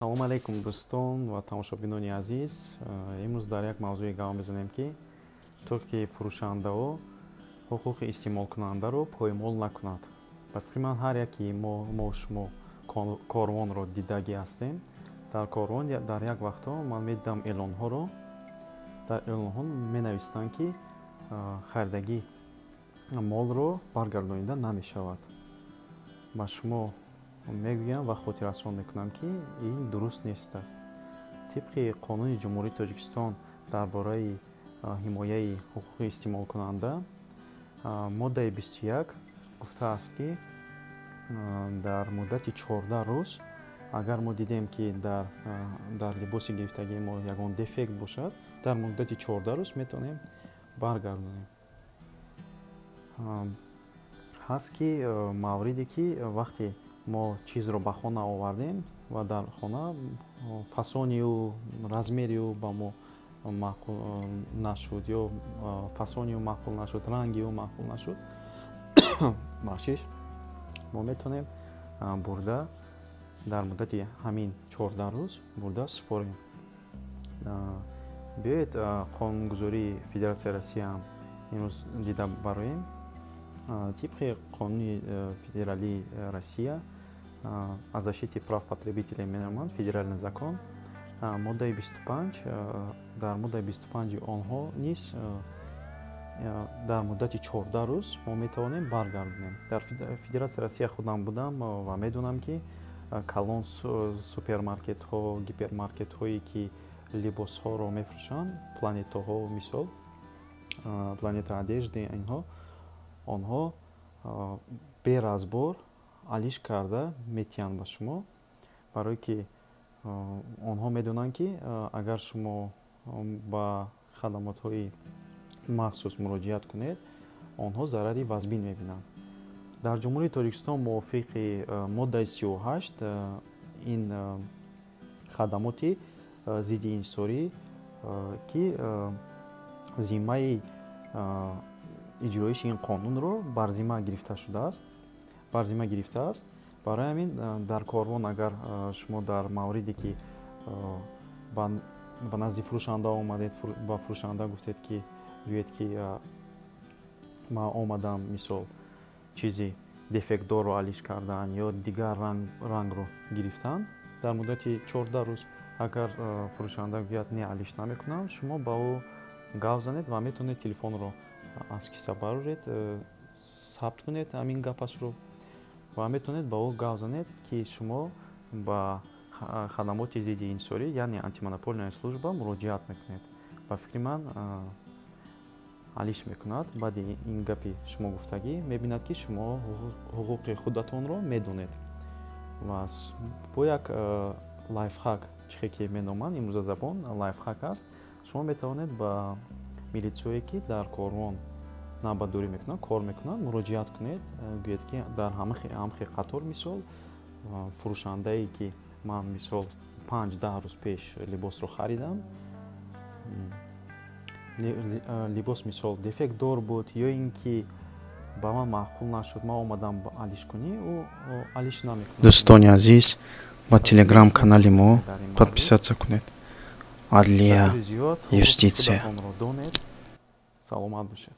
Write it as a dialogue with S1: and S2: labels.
S1: Салом алейкум, дӯстон ва тамошобинони азиз. Имрӯз дар як мавзӯе гап мезанем, ки то ки фурӯшандаҳо ҳуқуқи истеъмолкунандаро поймол накунад. Ба фикри ман, ҳар яке мо шумо Корвонро дидагӣ ҳастем. Дар Корвон дар як вақтҳо ман медидам эълонҳоро. Дар эълонҳо менависанд, ки харидагӣ молро баргардонида намешавад. Ба шумо мегӯям ва хотиррасон мекунам, ки ин дуруст нест аст. Тибқи Қонуни Ҷумҳурии Тоҷикистон дар бораи ҳимояи ҳуқуқи истеъмолкунанда, моддаи 21 гуфтааст, ки дар муддати 14 рӯз, агар мо дидем, ки дар либоси гирифтагии мо ягон дефект бошад, дар муддати 14 рӯз метавонем баргардонем. Ҳаст ки мавриде, ки вақте мо чизро ба хона овардем ва дар хона фасонию размери ӯ ба мо маъқул нашуд ё фасони ӯ маъқул нашуд, ранги ӯ маъқул нашуд, бахшиш, мо метавонем бурда дар муддати ҳамин 14 рӯз бурда супорем. Биёед, қонунгузории Федератсияи Россияам имрӯз дида бароем. Тибқи Қонуни Федералии Россия «О защите прав потребителей» меноманд, федеральный закон, моддаи 25. Дар моддаи 25-и онҳо низ дар муддати 14 рӯз мо метавонем баргардонем. Дар Федератсияи Россия худам будам ва медонам, ки калон супермаркетҳо, гипермаркетҳое, ки либосҳоро мефурӯшанд, Планетаҳо, мисол, Планета одежды, инҳо, онҳо бе разбор алиш карда метиҳанд ба шумо, барое ки онҳо медонанд, ки агар шумо ба хадамотҳои махсус муроҷиат кунед, онҳо зарари вазбин мебинанд. Дар Ҷумҳурии Тоҷикистон мувофиқи моддаи 38 ин хадамоти зидди инҳисорӣ, ки зиммаи иҷроиши ин қонунро бар зимма гирифта шудааст, бар зимма гирифтааст. Барои ҳамин дар Корвон агар шумо дар мавриде, ки ба назди фурӯшанда омадед, ба фурӯшанда гуфтед, ки гӯед, ки ман омадам, мисол, чизи дефектдорро алиш кардан ё дигар рангро гирифтан, дар муддати 14 рӯз агар фурӯшанда гӯяд: «Не, алиш намекунам», шумо ба ӯ гап занед ва метавонед телефонро аз киса бароред, сабт кунед ҳамин гапашро ва метавонед ба ӯ гап занед, ки шумо ба хадамоти зидди инҳисорӣ, яъне антимонопольная служба, муроҷиат мекунед. Ба фикри ман, алиш мекунад. Баъди ин гапи шумо гуфтагӣ мебинад, ки шумо ҳуқуқи худатонро медонед. Ва бо як лайфхак, чихе ки меноманд имрӯза забон, лайфхак аст, шумо метавонед ба милитсияе, ки дар Корвон навбатдорӣ мекунанд, кор мекунанд, муроҷиат кунед. Гӯед, ки дар ҳамхе қатор, мисол, фурӯшандае, ки ман, мисол, 5-10 рӯз пеш либосро харидам, либос, мисол, дефектдор буд ё ин ки ба ман маъқул нашуд, ман омадам алиш кунӣ, ӯ алиш намекунад.
S2: Дӯстони азиз, ба Телеграм канали мо подписаться кунед. Адлия, юститсия.
S1: Саломат бошед.